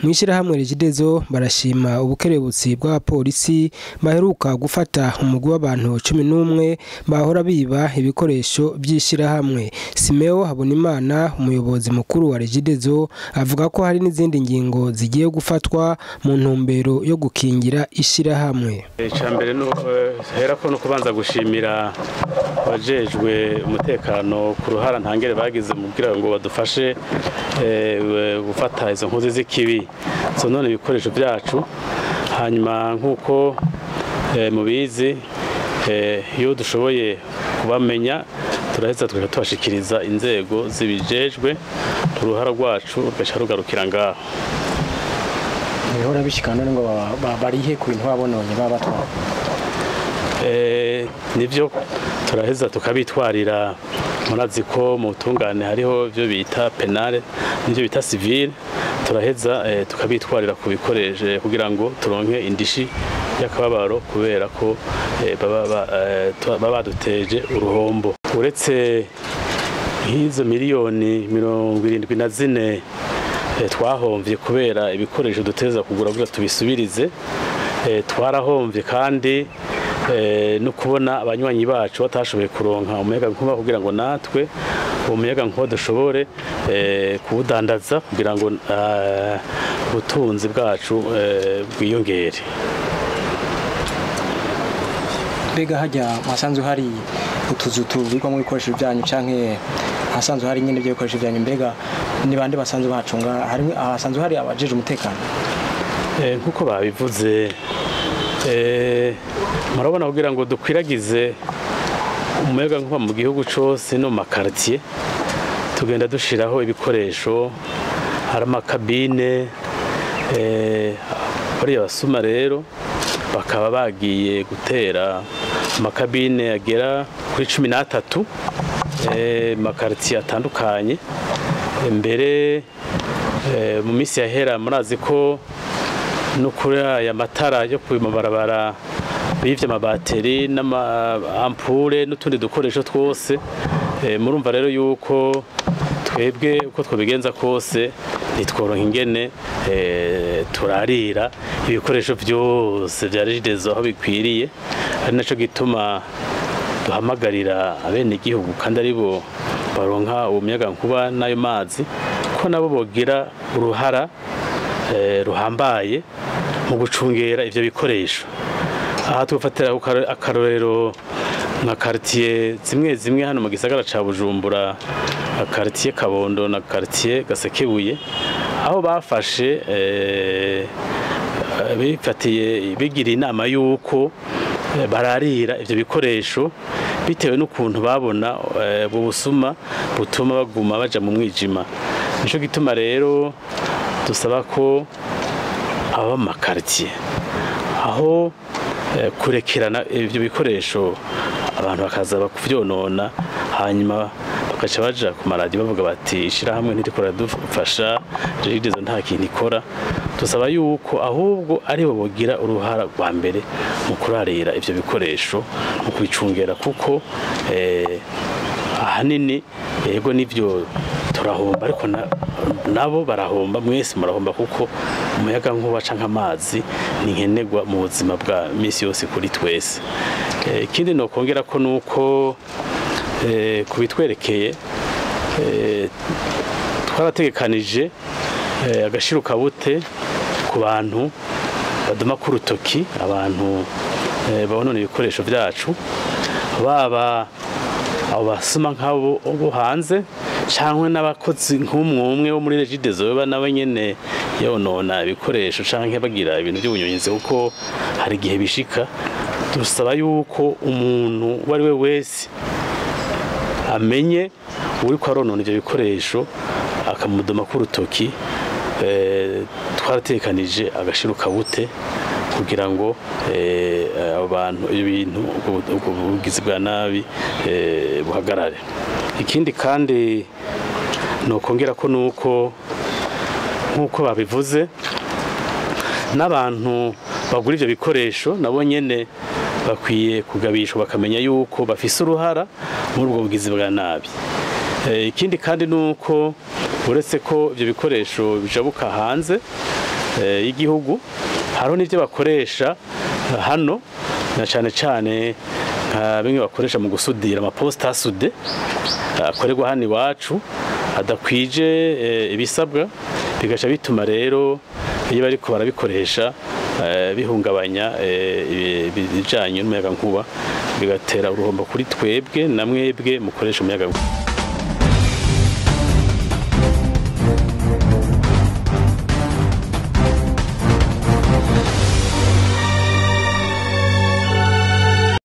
Mw'ishirahamwe Regideso barashima ubukerebutsi bw'abapolisi baheruka gufata umugwi w'abantu 11 bahora biba ibikoresho by'ishirahamwe. Simeo Habonimana, umuyobozi mukuru wa Regideso, avuga ko hari n'izindi ngingo zigiye gufatwa mu ntumbero yo gukingira ishirahamwe. Icambere no herako no kubanza gushimira abajejwe umutekano ku ruhara ntangere bagize mu kugira ngo badufashe gufata izo nkozi z'ikibi zonone ibikoresho byacu. Hanyuma nkuko mubizi, iyo dushoboye kubamenya turaheza tubashikiriza inzego zibijejwe, uruhara rwacu rugaca rugarukira ngaho. Bihora bishikana ngo barihe ku bintu babononye babatwara. Nivyo turaheza tukabitwarira. Murazi ko mu butungane hariho ibyo bita penale n'ibyo bita civile, turaheza tukabitwarira ku bikoresho kugira ngo turonke indishi y'akababaro kubera ko baba baduteje uruhombo. Uretse nk'izo miliyoni 74 twahomvye kubera ibikoresho duteza kugura kugira tubisubirize, twarahomvye kandi no kubona abanywanyi bacu batashoboye kuronka umuyaga nkuba kugira ngo natwe uwo muyaga nkuba dushobore kuwudandaza kugira ngo ubutunzi bwacu bwiyongere. Mbega hajya hasanzwe hari utuzu tubikwamo ibikoresho byanyu canke hasanzwe hari nyine ibyo bikoresho byanyu, mbega ni bande basanzwe bahacunga? Hari hasanzwe hari abajeje umutekano? Nkuko babivuze, murabona kugira ngo dukwiragize umuyaga nkuba mu gihugu cose no mu makartier, tugenda dushiraho ibikoresho, hari amakabine. Bariya basuma rero bakaba bagiye gutera amakabine agera kuri 13 makartier atandukanye. Mbere mu minsi yahera murazi ko no kuri aya matara yo ku mabarabara bivye amabateri n'ama ampoules n'utundi dukoresho twose. Murumva rero yuko twebwe uko twobigenza kose nitworonka ingene turarira ibikoresho byose vya Regideso aho bikwiriye, ari naco gituma duhamagarira abene igihugu kandi aribo baronka uwo muyaga nkuba n'ayo mazi ko nabo bogira uruhara ruhambaye mu gucungera ivyo bikoresho. Aha tufatira akarorero nka quartier zimwe zimwe hano mu gisagara ca Bujumbura, quartier Kabondo na quartier Gasekebuye, aho bafashe bifatiye bigira inama yuko bararira ivyo bikoresho bitewe n'ukuntu babona ubusuma butuma baguma baja mu mwijima. Nico gituma rero dusaba ko aba makartier aho kurekerana ivyo bikoresho abantu bakaza bakuvyonona, hanyuma bakaca baja ku maradiyo bavuga bati ishirahamwe ntirikora dufasha, Regideso nta kintu ikora. Dusaba yuko ahubwo aribo bogira uruhara rwa mbere mu kurarira ivyo bikoresho, mu kubicungera, kuko ahanini yego nivyo turahomba, ariko nabo barahomba, mwese murahomba, kuko umuyaga nkuba canke amazi ni nkenerwa mu buzima bwa misi yose kuri twese. Ikindi nokongera ko nuko kubitwerekeye twarategekanije agashirukabute ku bantu badoma ku rutoki abantu babonona ibikoresho byacu, baba abo basuma nk'abo bo hanze canke n'abakozi nk'umwe wo muri Regideso baba nabo nyene yonona ibikoresho canke bagira ibintu by'ubunyonyizi, kuko hari igihe bishika. Dusaba yuko umuntu uwo ari we wese amenye uriko aronona ivyo bikoresho akamudoma ku rutoki, twaratekanije agashirukabute kugira ngo abo bantu ibintu ubwo bugizi bwa nabi buhagarare. Ikindi kandi nokongera ko nuko nkuko babivuze, n'abantu bagura ivyo bikoresho nabo nyene bakwiye kugabishwa bakamenya yuko bafise uruhara muri ubwo bugizi bwa nabi. Ikindi kandi nuko uretse ko ivyo bikoresho bijabuka hanze, y'igihugu. Hariho n'ivyo bakoresha hano, na cane cane nka bimwe bakoresha mu gusudira amaposita asude akorerwa hano iwacu adakwije ibisabwa, bigaca bituma rero iyo bariko barabikoresha bihungabanya ibijanye n'umuyagankuba, bigatera uruhombo kuri twebwe na mwebwe mukoresha umuyagankuba.